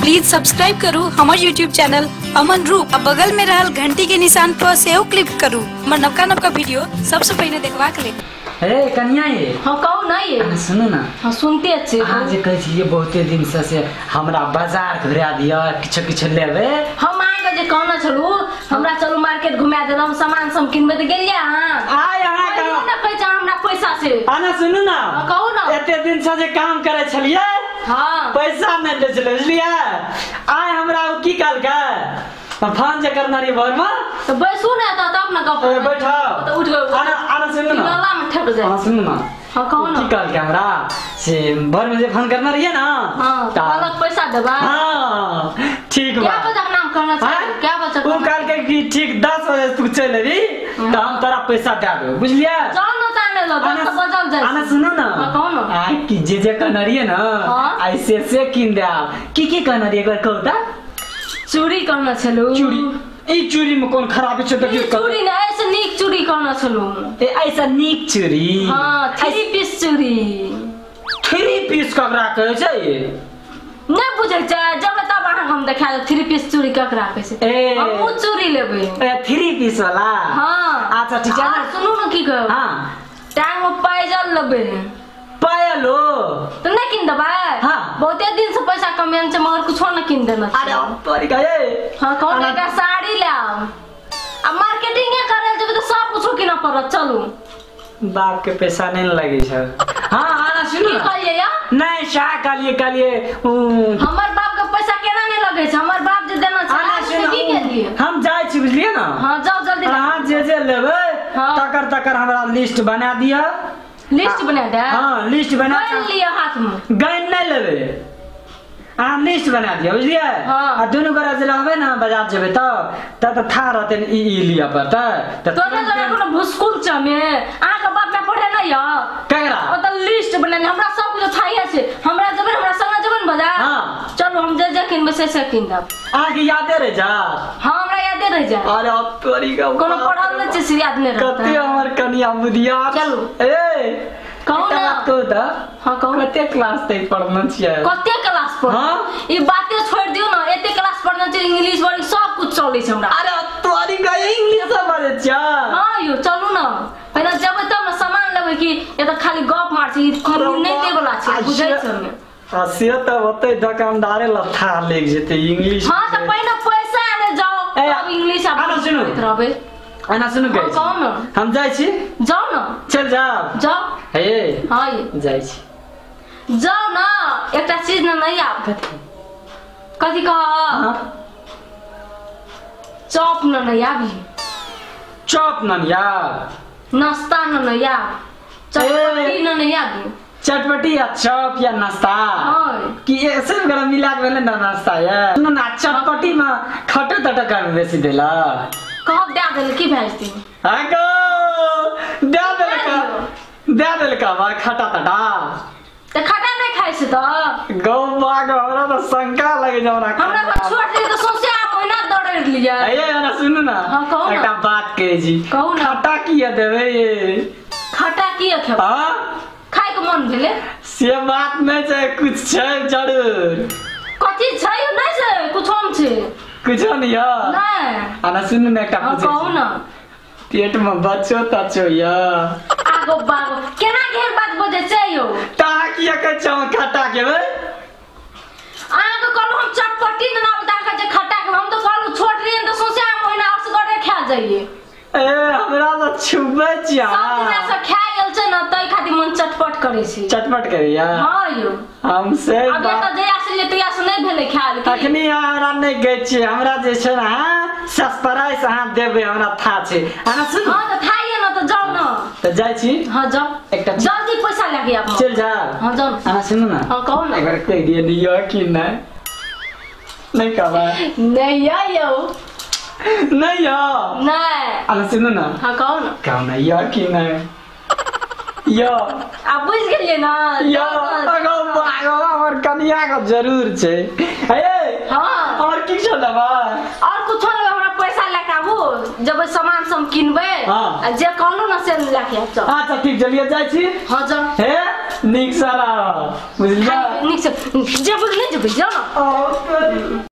Please subscribe करू हमर YouTube channel Aman रूप आ बगल में रहल घंटी के निशान पर सेहो क्लिक करू हमर नवका नवका वीडियो सबसे पहले देखबाक लेल। ए कन्या ये हां कहू ना ये सुनू ना। हां सुनते छी। अहाँ जे कहै छियै बहुते दिन से हमरा बाजार घुरा दिअ किछु किछु लेबै। हम अहाँके जे कहने छलू हमरा चलू मार्केट घुमा देलहुँ हम सामान सब किनबै तऽ गेलियै अहाँ। आइ अहाँ कहियो ना कहै छै हमरा पैसा से। आना सुनू ना। हां कहू ना। एते दिन से जे काम करै छलियै हां पैसा नहि दै छलै बुझलियै। आइ हमरा ओ की कहलकै फोन जे करना रही भोर में तो बैसू ना तो तब ना गप बैठाओ तो उठ गए। आना आना सुन ना गला में ठक जाए। हां सुन ना। हां कहू ना की कहलकै हमरा से भोर में जे फोन करना रही ना हां अलग पैसा देबा। हां ठीक बा। क्या बजे नाम करना छै क्या बजे ओ कहलकै कि ठीक 10 बजे तू चल अबी त हम तोरा पैसा दे देबो बुझलियै। जाओ ना ताने लो 10 बजल जाए। आना सुन ना। हां कहू ना। आ कि जे जे कहना रही ना ऐसे से किन दे की कहना रही एक बार कहू त। चूड़ी कहना छलू। चूड़ी ई चूड़ी में कोन खराबी छै देखियो। चूड़ी ना ऐसे नीक चूड़ी कहना छलू। ए ऐसा नीक चूड़ी हां 3 पीस चूड़ी। 3 पीस ककरा कहै छै नै बुझै छै जब तब अहाँ हम देखा 3 पीस चूड़ी ककरा कहै छै। हम उ चूड़ी लेबै ए 3 पीस वाला। हां अच्छा ठीक छै। सुनू न की कहब। हां टांग में पायजल लेबै। पायलो तो नहीं किन देबै। हां बहुते दिन से पैसा कमेन छै मगर कुछो न किन देना। अरे तोरी गए। हां कहू एकटा साड़ी लाओ आ मार्केटिंग करे जेबै त सब कुछो किना पड़त। चलू बाप के पैसा नहीं लगे छै। हां हां सुन की कहलियै या नहीं शाह कहलियै कहलियै हमर बाप के पैसा केना नहीं लगे छै हमर बाप जे देना छै से की केलियै। हम जाय छी बुझलियै ना। हां जाओ जल्दी। हां जे जे लेबै तकर तकर हमरा लिस्ट बना दिअ। लिस्ट बना दे। हां लिस्ट बना गन लिअ हाथ में। गन नहीं लेबे अहाँ लिस्ट बना दिअ बुझलियै। आ दुनू गोरा जे रहबै ना बाजार जेबै त त था रहतै ई ई लिअ पड़तै त तोरे जरा कोनो भुस्कुल छ मे अहाँ के बाप में पढ़े नहीं य केकरा ओ त लिस्ट बना हमरा सब कुछ छाइए छै हमरा जेबै हमरा संग जेबै न बाजार। हां चलू हम जे जे किनबै से से किन देब। अहाँ के यादे रह जा। हां हमरा यादे रह जा। अरे अब तोरी के कोनो पढ़ल नहीं छै से याद नहीं रहतै। कते हमर कनिया बुधिया। चलू ए कहू ना। कहू त। हां कहू। कते क्लास तक पढ़ने छियै? कते क्लास पढ़? हां ई बाते छोड़ दियो ना एते क्लास पढ़ने छै इंग्लिश वर्ड सब कुछ चलै छै हमरा। अरे तोरी के इंग्लिश बाजै छै। हां यो चलू ना पहिने जेबै तब ना सामान लेबै कि ए त खाली गप मार छै ई नहीं दे वाला छै बुझै छै हमे। आ से त ओतै दुकानदारे लथा लेग जेतै इंग्लिश। हां त पहिने पैसा आने जाओ तब इंग्लिश आ सुनू रहबै। आना सुनू गई। कहू ना। हम जाइ छी। जाओ ना। चल जाओ। जाओ। हे हां जाइ छी। जाओ ना एकटा चीज ना नहीं आब। कथी कथी कह? चॉप न नहीं आबी। चॉप न यार नाश्ता न नहीं आब। चटपटी न नहीं आबी। चटपटी या चॉप या नाश्ता हां कि ये सब गरम मिला के भेलै ना नाश्ता ये ना चटपटी में खटे तटका में बेसी देला कहब दे देल की भेज दी। हां गो दे देलका दे देलका बा खटा तटा त खटा नहीं खाइ छै त गौ बाग हमरा त शंका लगे छै हमरा। हमरा को छोड़ दे त सोचे आ महीना दौड़ लिया। ए ना सुनू ना। हां कहू ना। एकटा बात कहै छी। कहू ना। खटा किया देबै ये? खटा किया खेबै? हां खाइ के मन भेले से बात नहीं छै कुछ छै जरूर। कथी छै नहीं छै कुछो न छै। कुछो नहीं य नहीं। आना सुनू ना एकटा पूछै। कहू ना। पेट में बच्चो तचो य आगो बागो केना घेर बात बजै छै यो ता किया कहै छै खटा खेबै? अहाँ के कहलु हम चटपटी न ना बता के जे खटा के हम तो कहलु छोड़ रही त सोचे आ महीना असगरे खा जाइए। ए हमरा त छुबै छियै सब दिन से खा गेल छै न तै खातिर मन चटपट करै छै। चटपट करैया? हां यो हम से अब त जहिया से ले तहिया से नहीं भेलै खायल की। अखनी हमरा नहीं गै छी हमरा जे छै ना सरप्राइज अहाँ देबै हमरा था छै। आना सुन। हां त थाइए न त जाउ न त जाइ छी। हां जाउ एकटा जल्दी पैसा लगे आब चल जा। हां जाउ। आना सुन ना। हां कहू ना। एक बार कहि दिअ नि यो कि नहीं नहीं कहबै नहीं या यो नहीं यो नहीं। आना सुन ना। हां कहू ना। कहू ना यो कि नहीं यो आ बुझ गेलियै ना यो अगो बागो हमर कनिया के जरूर छै। ए हां और की छौ लेबै? और कुछो लेबै हमरा पैसा लए के आबू। जब सामान सब किनबै हाँ। आ जे कहलू ना से ला के आब चल। अच्छा ठीक चलिए जाइ छी। हां जा। हे नीक से रह बुझलियै। नीक से जेबै नहीं जेबै जाओ ना।